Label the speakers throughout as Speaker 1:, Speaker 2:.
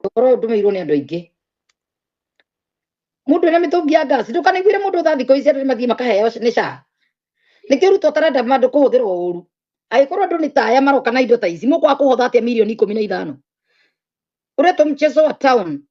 Speaker 1: Ũhoro ũyũ ndũmĩirwo nĩ andũ aingĩ. Mũndũ ena mĩtũngi ya ngasi, ndũkanaiguĩre mũndũ tha. Thikũ ici andũ nĩmathiĩ makaheo nĩ SHA. Nĩkĩo Ruto atarenda andũ kũhũthĩrwo ũru. Angĩkorwo andũ nĩ ta aya maroka na indo ta ici, mũkwaga kũhotha atĩa mirioni 15? Ũretwo mchezo wa town.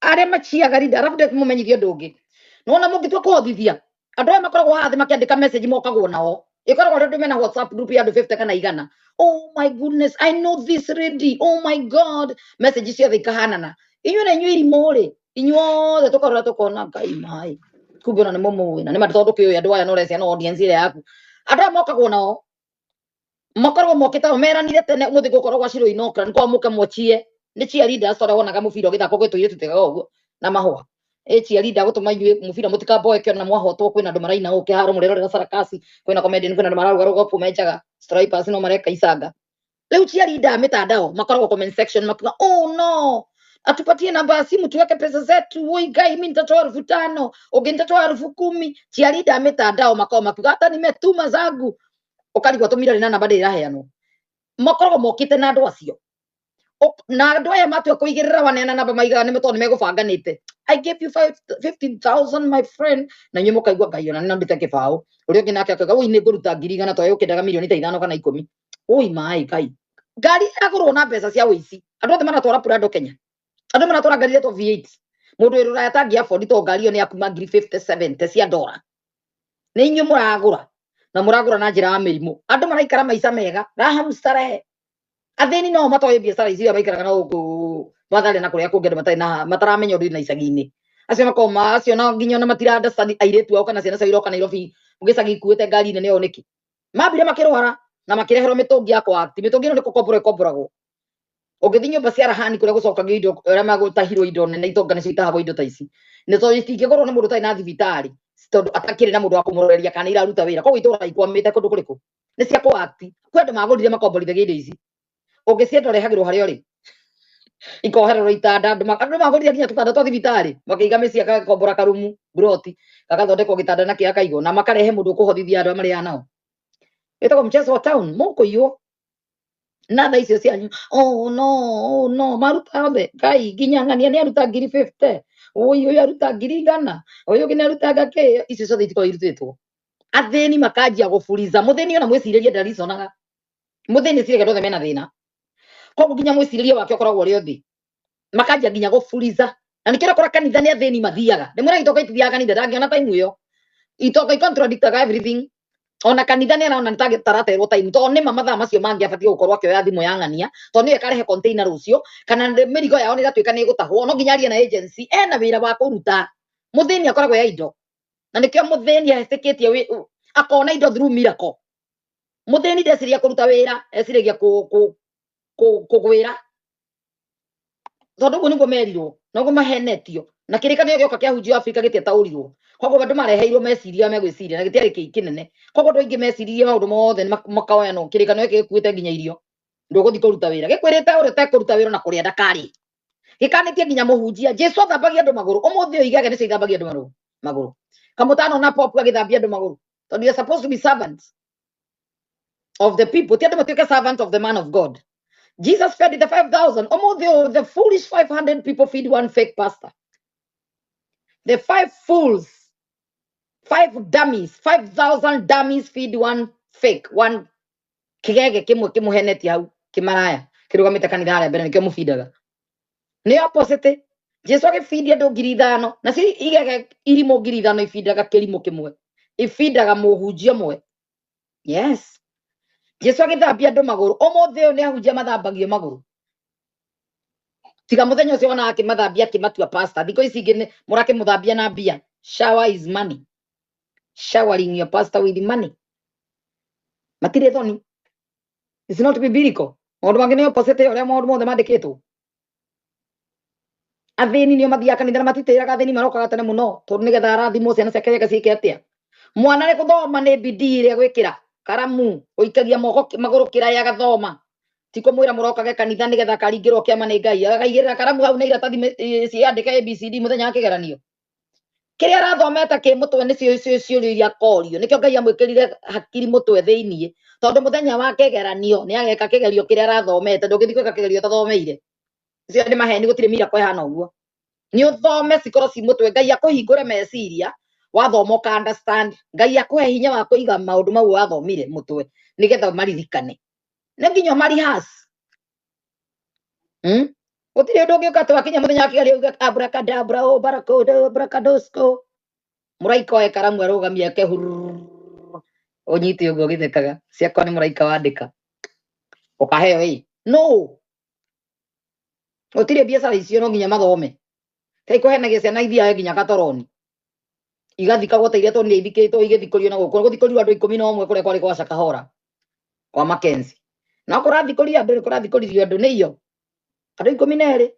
Speaker 1: Arĩa maciaga rinda, arabu ndĩmũmenyithie ũndũ ũngĩ. Nĩwona mũngĩtua kũhothithia andũ aya makoragwo haha thĩ makĩandĩka message, mokagwo nao ĩkoragwo andũ mena WhatsApp group ya andũ 50 kana 100. "Oh my goodness, I know this lady. Oh my God." Message ciothe ikahanana. Inyuĩ na inyuĩ irimũ rĩ, inyuothe tũkarora tũkona Ngai mai kumbe ona nĩ mũmũĩ na nĩ ma tondũ kĩũĩ andũ aya no ũrecia no audience ĩrĩa yaku. Andũ aya mokagwo nao makoragwo mokĩte o meranire tene mũthĩ gũkorwo gwa Shiro Inokra nĩ kwa mũke mwachie nĩ cheerleaders, tondũ wonaga mũbira ũgĩthakwo gwĩ tũirĩtu twĩkaga ũguo na mahũa ĩ cheerleader gũtũma inyuĩ mũbira mũtikamboeke ona mwahotwo. Kwĩna andũ maraina gũkũ kĩharo, mũrerorera sarakasi, kwĩna comedian, kwĩna andũ mararũgarũga kũu menjaga stripers no mareka icanga. Rĩu cheerleader a mitandao makoragwo comment section makiuga, "Oh no, atupatie namba ya simu tuweke pesa zetu. Woi Ngai, mi nitatoa 5,000, ũngĩ nitatoa 10,000." Cheerleader a mitandao makoragwo makiuga, "Hata nimetuma zangu." Ũkarigwo tũmira na namba ndĩraheanwo. Makoragwo mokĩte na andũ acio na andũ aya matua kũigĩrĩra waneana namba maigaga nĩ tondũ nĩ megũbanganĩte. "I gave you 15,000, my friend." Na inyuĩ mũkaigua, "Ngai, ona nĩ ndute kĩbaũ." Ũrĩa ũngĩ nake akauga, "Ui, nĩ ngũruta 100,000," tondũ ũkĩendaga mirioni ta 5 kana 10. Ui maĩ Ngai, ngari ĩragũrwo na mbeca cia ũici. Andũ othe maratwara Prado Kenya, andũ maratwara ngari iretwo V8. Mũndũ wĩ rũraya tangĩ afford to ngari ĩyo nĩ ya kuma ngiri 50 70 cia ndora. Nĩ inyuĩ mũragũra na mũragũra na njĩra ya mĩrimũ. Andũ maraikara maica mega, raha mstarehe. Athĩni no matoĩ biacara ici, iria maikaraga na gũkũ Mathare na kũrĩa kũngĩ, andũ matarĩ na mataramenya ũndũ na icagi-inĩ acio makoragwo acio na nginya ona matira understand airĩtu ao kana ciana ciao iroka Nairobi gĩcagi ikuĩte ngari nene ũũ nĩkĩ. Mambire makĩrwara na makĩreherwo mĩtũngi ya kwa mĩtũngi ĩno nĩ gũkomborwo ĩkomboragwo. Ũngĩthiĩ nyũmba cia rahani kũrĩa gũcokagio indo, arĩa magũtahirwo indo nene, itonga nĩcio itahagwo indo ta ici, nĩ tondũ itingĩgũrwo nĩ mũndũ ũtarĩ na thibitarĩ, tondũ atakĩrĩ na mũndũ wa kũmũroreria kana iraruta wĩra. Koguo itũra ikwamĩte kũndũ kũrĩkũ nĩ cia kũ-act. Kwĩ andũ magũrire makomborithagia indo ici, ũngĩcienda ũrehagĩrwo harĩa ũrĩ, ikohererwo itanda. Andũ magũrire nginya tũtanda twa thibitarĩ, makĩiga mĩciĩ, agakombora karumu broti gagathondekwo gĩtanda na kĩa akaigwo, na makarehe mũndũ ũkũhothithia andũ arĩa marĩaga nao. Ĩtagwo mchezo wa town. Mũkũiywo na tha icio cianyu. Oh no, oh no, maruta othe. Ngai, nginya ng'ania nĩ aruta ngiri 50, ũyũ ũyũ aruta 100,000, ũyũ ũngĩ nĩ aruta ngakĩ. Icio ciothe itikoragwo irutĩtwo. Athĩni makanjia gũburiza. Mũthĩni ona mwĩcirĩrie ndariconaga. Mũthĩni eciragia andũ othe mena thĩna, koguo nginya mwĩcirĩrie wake ũkoragwo ũrĩ o thĩ. Makanjia nginya gũburiza, na nĩkĩo ũrakora kanitha nĩ athĩni mathiaga. Ndĩmwĩra itonga itithiaga kanitha, ndangĩona time ĩyo. Itonga i contradictaga everything. Ona kanitha nĩ arona nĩ taraterwo time, tondũ nĩma mathaa macio mangĩ abatiĩ gũkorwo akĩoya thimũ ya ng'ania, tondũ nĩyo ĩkarehe container rũciũ, kana mĩrigo yao nĩ ĩratuĩka nĩ ĩgũtahwo, no nginya arie na agency ena wĩra wa kũruta. Mũthĩni akoragwo ya indo, na nĩkĩo mũthĩni ahetĩkĩtie akona indo through miracle. Mũthĩni ndeciria kũruta wĩra, eciragia kũgwĩra, tondũ ũguo nĩguo merirwo noguo mahenetio na kĩrĩkanĩro gĩoka kĩahunjio Afrika gĩtiataũrirwo. Koguo andũ mareheirwo meciria megwĩciria na gĩtiarĩ kĩ kĩnene. Koguo andũ aingĩ meciririe maũndũ mothe nĩ makaoyanwo. Kĩrĩkanĩro gĩkĩ gĩkuĩte nginya irio, ndũgũthiĩ kũruta wĩra, gĩkwĩrĩte ũrĩa ũtekũruta wĩra na kũrĩa ndakarĩ. Gĩkanĩtie nginya mũhunjia. Jesu athambagia andũ magũrũ, ũmũthĩ ũyũ igege nĩcio ithambagia andũ magũrũ. Kamũtano na pop agĩthambia andũ magũrũ, tondũ you are supposed to be servants of the people, ti andũ matuĩke servants of the man of God. Jesus fed the 5000. Ũmũthĩ ũyũ the foolish 500 people feed one fake pastor. The five fools, five dummies, 5000 dummies feed one fake, one kĩgege kĩmwe kĩmũhenetie hau kĩmaraya kĩrũgamĩte kanitha harĩa mbere, nĩkĩo mũbindaga. Nĩ opposite. Jesu agĩbindia andũ 5,000, nacio igege irimũ 5,000 ibindaga kĩrimũ kĩmwe, ibindaga mũhunjia ũmwe. Yes, Jesu agĩthambia andũ magũrũ, ũmũthĩ ũyũ nĩ ahunjia mathambagio magũrũ. Tiga mũthenya ũcio wonaga akĩmathambia akĩmatua pastor. Thikũ ici ingĩ mũrakĩmũthambia na mbia. Shower is money, showering your pastor with money. Matirĩ thoni. It's not biblical. Maũndũ mangĩ nĩ opposite ũrĩa maũndũ mothe mandĩkĩtwo. Athĩni nĩo mathiaga kanitha na matitĩraga. Athĩni marokaga tene mũno tondũ nĩgetha arathimwo, ciana ciake reke ciĩke atĩa. Mwana nĩ gũthoma nĩ bidii ĩrĩa gwĩkĩra karamu, gũikagia moko magũrũ kĩraya agathoma, ti kũmwĩra mũrokage kanitha nĩgetha akaringĩrwo kĩama nĩ Ngai. Akaigĩrĩra karamu hau na iratathi ciandĩke ABCD. Mũthenya wa kĩgeranio kĩrĩa arathomete kĩ mũtwe nĩcio cio ciũria iria akorio. Nĩkĩo Ngai amwĩkĩrire hakiri mũtwe thĩiniĩ, tondũ mũthenya wa kĩgeranio nĩ ageka kĩgerio kĩrĩa arathomete. Ndũngĩthiĩ gwĩka kĩgerio ũtathomeire. Icio nĩ maheni, gũtirĩ miracle ĩhana ũguo. Nĩ ũthome cikorwo ci mũtwe, Ngai akũhingũre meciria, wathoma ũka understand. Ngai akũhe hinya wa kũiga maũndũ mau wathomire mũtwe nĩgetha ũmaririkane. Nĩ nginya ũmarihas. Gũtirĩ ũndũ ũngĩũka atĩ wakinya mũthenya wa kĩgerio uge abracadabra, oh, barakodo, abracadosco. Mũraika oe karamu arũgamie eke hurururu, ũnyite ũguo ũgĩthekaga. Ciakwa nĩ mũraika wandĩka. Ũkaheo ĩ. No. Gũtirĩ biacara icio no nginya mathome. Kai kũhenagia ciana ithiaga nginya gatoroni. Igathikagwo ta iria tuonire ithikĩtwo igĩthikũrio na gũkũ. Gũthikũrio andũ 11 kũrĩa kwarĩ gwa Shakahola, kwa Mackenzie. No kũrathikũrio andũ, kũrathikũririo andũ nĩ iyo. Andũ 12.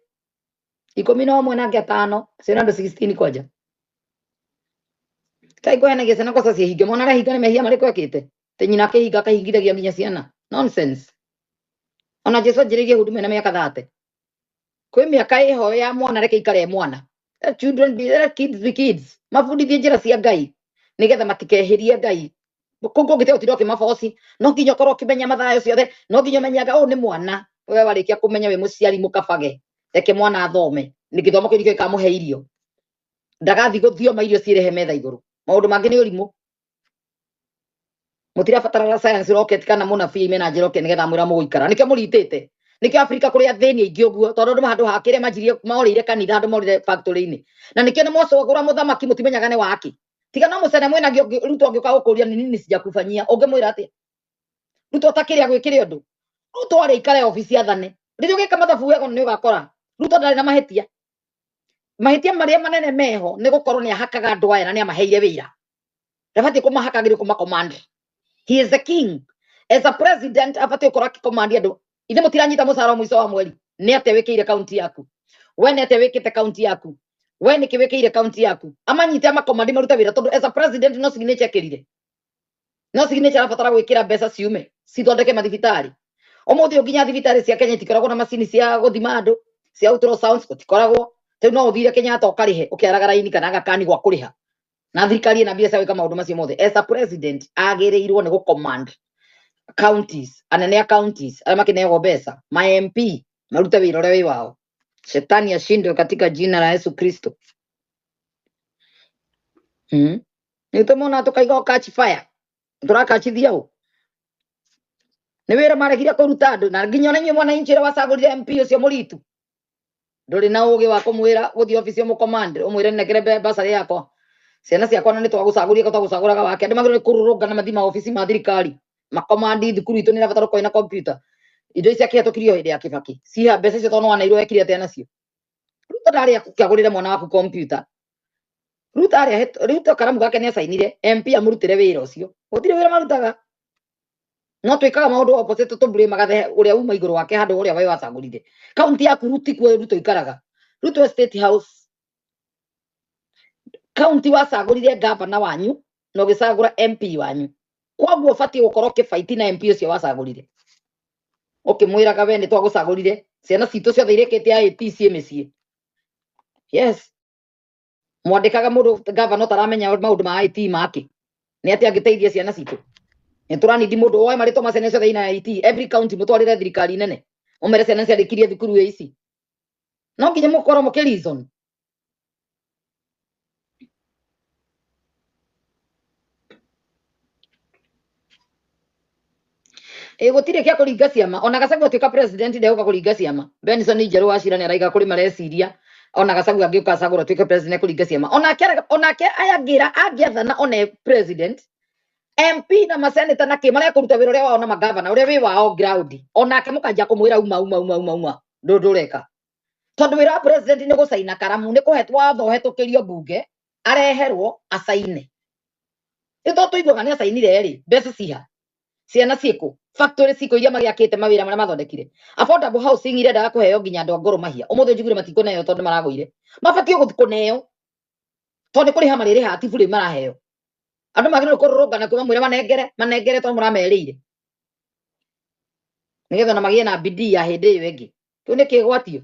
Speaker 1: 11 na angĩ 5. Acio nĩ andũ 16 kwanja. Kai kũhenagia ciana kosa ciĩhinge. Mwana arehinga nĩ mehia marĩkũ ekĩte? Atĩ nyina akĩhinga akahingithagia nginya ciana. Nonsense. Ona Jesu anjĩrĩirie huduma ena mĩaka 30. Kwĩ mĩaka ĩho ya mwana reke ikare mwana. Let children be, let kids be kids. Mabundithie njĩra cia Ngai nĩgetha matikehĩrie Ngai. Kũu kũngĩte gũtinda ũkĩmaboci, no nginya ũkorwo ũkĩmenya mathayo ciothe, no nginya ũmenye anga ũyũ nĩ mwana. We warĩkia kũmenya wĩ mũciari mũkabage, reke mwana athome. Nĩ gĩthomo kĩu nĩkĩo gĩkamũhe irio. Ndagathiĩ gũthioma irio ciĩrehe metha igũrũ. Maũndũ mangĩ nĩ ũrimũ. Mũtirabatara science rocket kana mũnabii mena njĩra oke nĩgetha amwĩra mũgũikara. Nĩkĩo mũritĩte. Nĩkĩo Afrika kũrĩ athĩni aingĩ ũguo, tondũ andũ handũ ha kĩrĩa manjirie morĩire kanitha, handũ morĩire factory-inĩ. Na nĩkĩo nĩ mwacagũra mũthamaki mũtimenyaga nĩ wake. Tiga no mũcene mwĩnagio Ruto angĩũka gũkũria nĩ nini sijakufanyia, ũngĩmwĩra atĩa? Ruto ũtakĩrĩ agwĩkĩre ũndũ. Ruto arĩ aikare obici athane. Rĩrĩa ũgĩka mathabu wega nĩ ũgakora Ruto ndarĩ na mahĩtia. Mahĩtia marĩa manene meho nĩ gũkorwo nĩ ahakaga andũ aya na nĩ amaheire wĩra. Ndabatiĩ kũmahaka, agĩrĩirwo kũmacommand. He is the king. As a president abatiĩ gũkorwo akĩcommand andũ. Ithe mũtiranyita mũcara mũico wa mweri. Nĩ atĩa wĩkĩire kaunti yaku? We nĩ atĩa wĩkĩte kaunti yaku? We nĩkĩ wĩkĩire kaunti yaku? Amanyite amacommand marute wĩra tondũ as a president no signature ekĩrire. No signature arabatara gwĩkĩra mbeca ciume cithondeke mathibitarĩ. Ũmũthĩ ũyũ nginya thibitarĩ cia Kenya itikoragwo na macini cia gũthima andũ, cia ultrasounds gũtikoragwo. Rĩu no ũthire Kenyatta ũkarĩhe ũkĩaraga raini kana gakani gwa kũrĩha. Na thirikari ĩna mbia cia gwĩka maũndũ macio mothe. As a president agĩrĩirwo nĩ gũcommand counties, anene a counties arĩa makĩneagwo mbeca, ma MP marute wĩra ũrĩa wĩ wao. Shetani ashindwe katika jina la Yesu Kristo. Nĩ tũmona tũkaiga catch fire. Tũrakachithia ũ? Nĩ wĩra maregire kũruta andũ na nginya ona inyuĩ mwananchi ũrĩa wacagũrire MP ũcio mũritu. Ndũrĩ na ũgĩ wa kũmwĩra gũthiĩ obici ũmũcommand, ũmwĩre nengere bursary yakwa. Ciana ciakwa na nĩ twagũcagũrire ko twagũcagũraga wake. Andũ magĩrĩirwo nĩ kũrũrũngana mathiĩ maobici ma thirikari. Makomandi thukuru itũ nĩ ĩrabatara gũkorwo ĩna computer. Indo ici akĩhetũkirio hĩndĩ ya Kibaki. Ciha mbeca icio tondũ nĩwaneirwo wekire atĩa nacio? Ruto ndarĩ akĩagũrĩre mwana waku computer. Ruto arĩ Ruto karamu gake nĩ acainire MP amũrutĩre wĩra ũcio. Gũtirĩ wĩra marutaga. No twĩkaga maũndũ opposite tũblame the ũrĩa uma igũrũ wake handũ ũrĩa we wacagũrire. Kaunti yaku Ruti kuo Ruto ikaraga. Ruto State House. Kaunti wacagũrire gavana wanyu na ũgĩcagũra MP wanyu. Koguo ũbatiĩ gũkorwo ũkĩbaiti na MP ũcio wacagũrire. Ũkĩmwĩraga we nĩ twagũcagũrire. Ciana citũ ciothe irĩkĩtie IAT ciĩ mĩciĩ. Yes. Mwandĩkaga mũndũ gavana ũtaramenya maũndũ ma IT make. Nĩ atĩa angĩteithia ciana citũ? Nĩ tũranindi mũndũ oe marĩtwa ma ciana ciothe ina IT every county mũtwarĩre thirikari nene. Mũmere ciana ciarĩkirie thukuru ici. No nginya mũkorwo mũkĩ reason. Ĩ gũtirĩ kĩa kũringa ciama. Ona Gachagua atuĩka president ndegũka kũringa ciama. Benson Njerũ wa Cira nĩ araiga kũrĩ mareciria ona Gachagua angĩũka acagũrwo atuĩke president kũringa ciama. Onake onake aya angĩra angĩathana one president MP na maseneta na kĩ marĩa kũruta wĩra ũrĩa wao na magavana ũrĩa wĩ wao ground. Onake mũkanjia kũmwĩra uma uma uma uma uma ndũ ndũreka. Tondũ wĩra wa president nĩ gũcaina karamu nĩ kũhe watho ũhetũkĩrio mbunge areherwo acaine. Nĩ tondũ tũiguaga nĩ acainire rĩ, mbeca ciha? Ciana ciĩkũ? Factory cikũ iria magĩakĩte mawĩra marĩa mathondekire. Affordable housing irendaga kũheo nginya andũ a Gor Mahia. Ũmũthĩ njiguire matikũneo tondũ maragũire. Mabatiĩ kũneo tondũ nĩ kũrĩha marĩrĩhaga ti bure maraheo. Andũ magĩrĩirwo kũrũrũngana kuma mwĩre manengere, manengere tondũ mũramerĩire. Nĩgetha ona magĩe na bidii ya hĩndĩ ĩyo ĩngĩ. Kĩu nĩ kĩgwatio.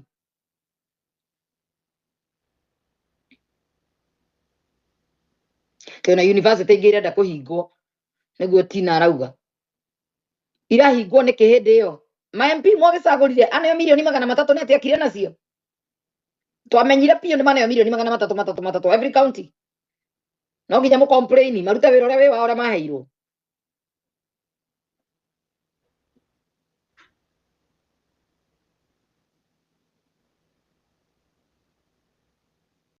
Speaker 1: Kwĩna university ingĩ irenda kũhingwo nĩguo Tina arauga. Irahingwo nĩkĩ hĩndĩ ĩyo? Ma MP mwagĩcagũrire aneo 300,000,000 nĩ atĩ akire nacio. Twamenyire piũ nĩ maneo 300,000,000 3 3 every county. No nginya mũ complain marute wĩra ũrĩa wĩ wao ũrĩa maheirwo.